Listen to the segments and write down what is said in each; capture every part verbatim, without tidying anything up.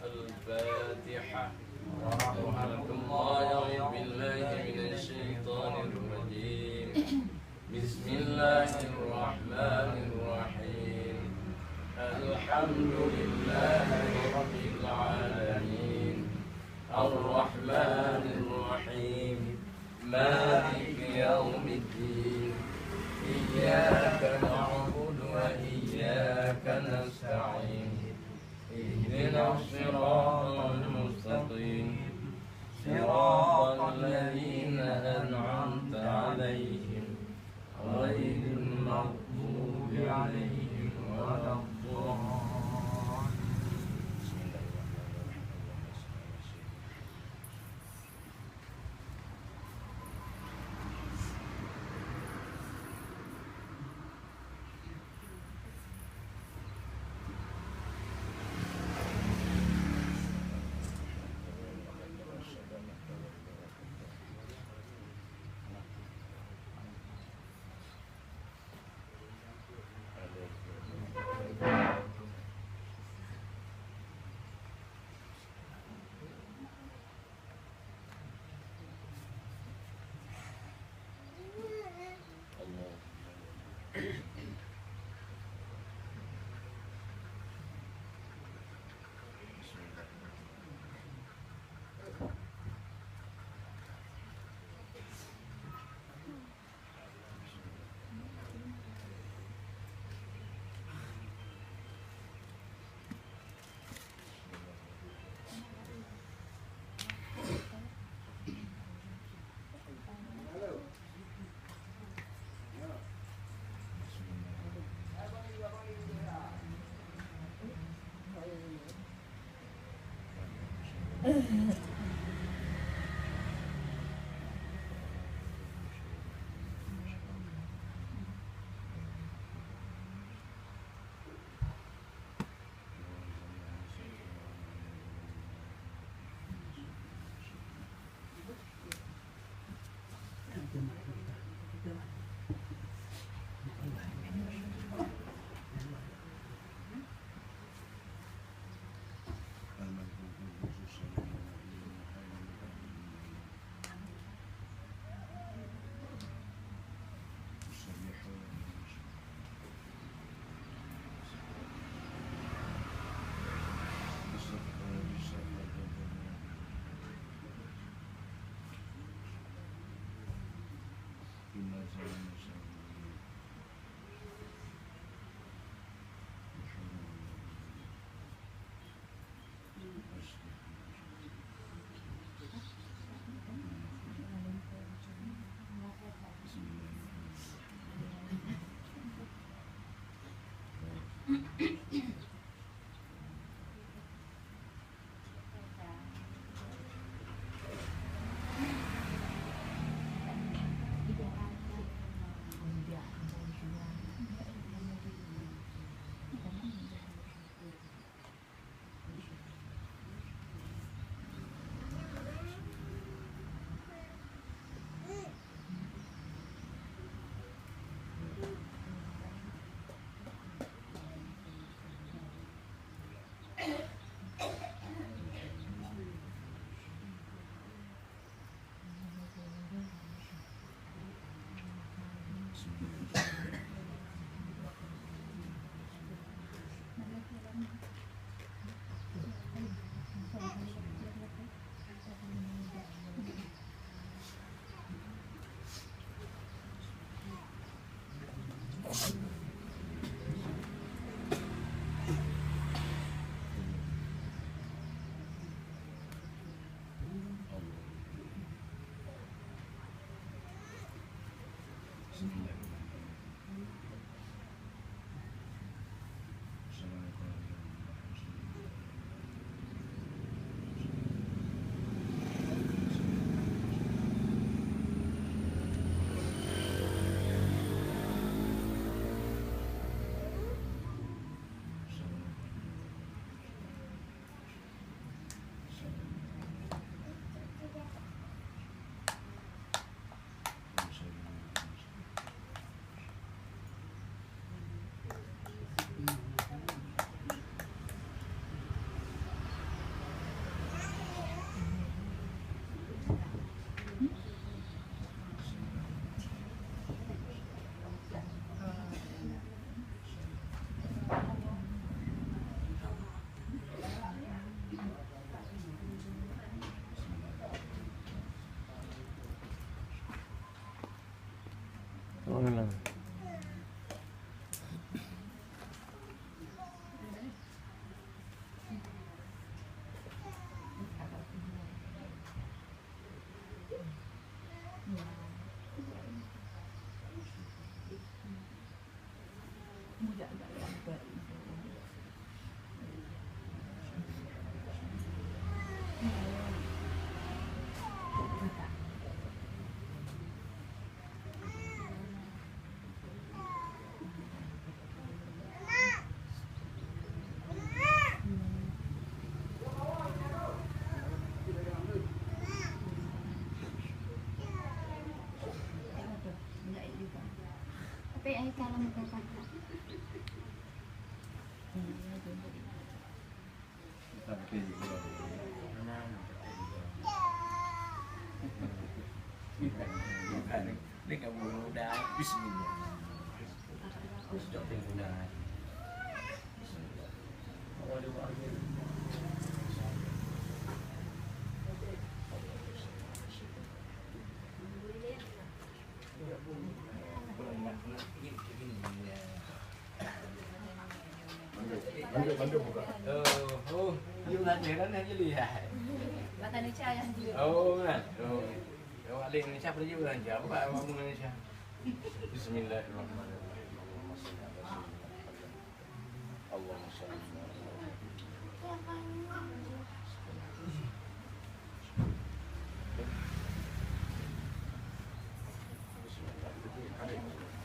الفاتحة. ورحمة الله. أعوذ بالله من الشيطان الرجيم. بسم الله الرحمن الرحيم. الحمد لله رب العالمين. الرحمن الرحيم. مالك يوم الدين. إياك نعبد وإياك نستعين. اهدنا الصراط المستقيم. Bismillah. Oh, oh, you nak dia kan nak jadi, hai. Bahasa Indonesia yang dia. Oh, kan? Oh. Awak lé Indonesia pada jiwa lancar. Buka awak Indonesia. Bismillahirrahmanirrahim. Allahumma shalli ala Muhammad. Allahumma shalli ala Muhammad. Subhanallah, walhamdulillah. Sallallahu ala nuril alamin.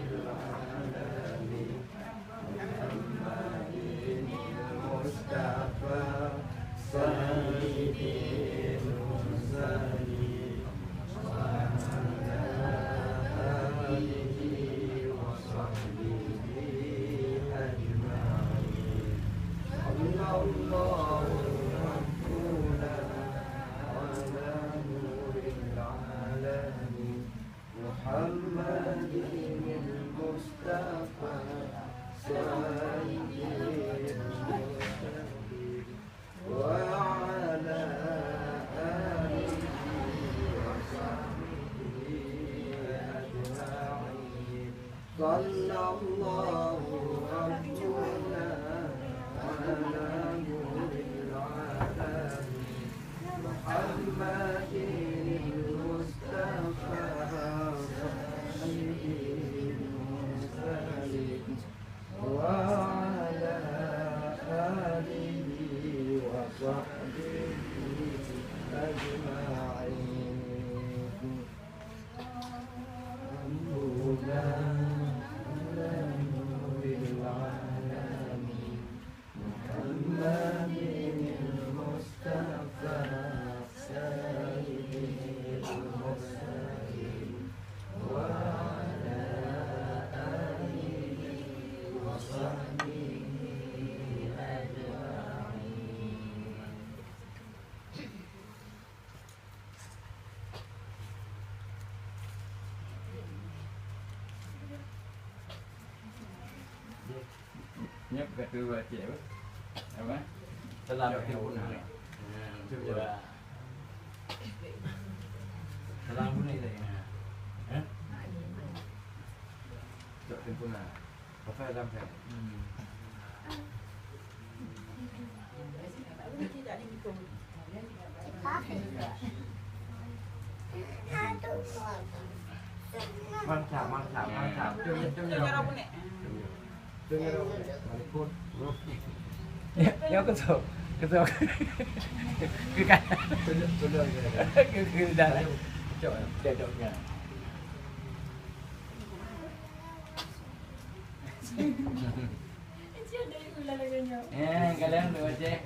محمد المصطفى سيد المرسلين وعلى آله وصحبه أجمعين. صلى الله ربنا على نور العالمين. محمد المصطفى سيد المرسلين وعلى آله وصحبه أجمعين. صلى الله ربنا على نور العالمين. محمد المصطفى سيد المرسلين وعلى آله وصحبه أجمعين. ربنا على نور العالمين. محمد المصطفى سيد المرسلين وعلى آله وصحبه أجمعين. Nyoe kata dua cek apa? Apa? Salam. Cuba, cuba. Salam bunyi tadi. Ha? Tak sempurna. Apa dalam saya? Hmm. Mantap, mantap, mantap. Jom, jom, jom, jom. Jom, jom, jom. Mantap. Ya, ya, keutok. Keutok. Keutok. Keutok. Keutok. Keutok. Keutok. Eh, kalian dua cek.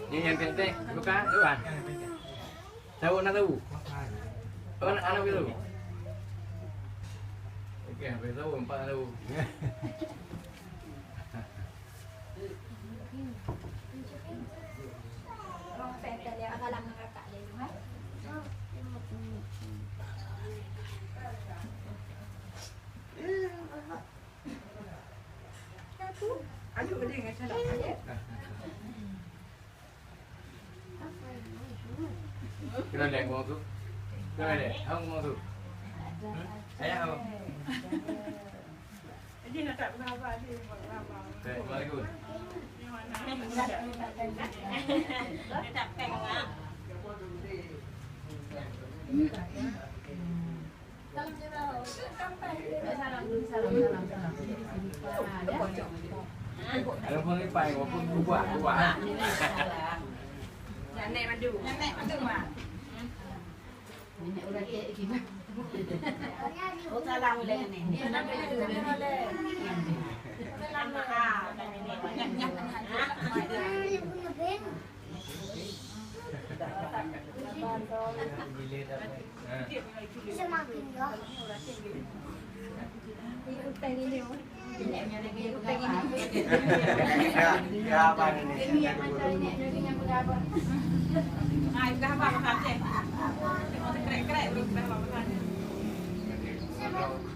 Ni yang penting, buka tuan. Tahu nak tahu? Tahu nak, nak tahu? Okey, habis tahu empat tahu. Kena lihat ngomong tu. Kena lihat. Hang ngomong tu. Hmm? Ayah apa? Assalamualaikum. Ada pun lipai, walaupun berubah, berubah. Nenek madu. Nenek madu, Mak. Nenek udah cek gimana? Oh, salam oleh nenek. Dia nak beli tu. Salam, Mak.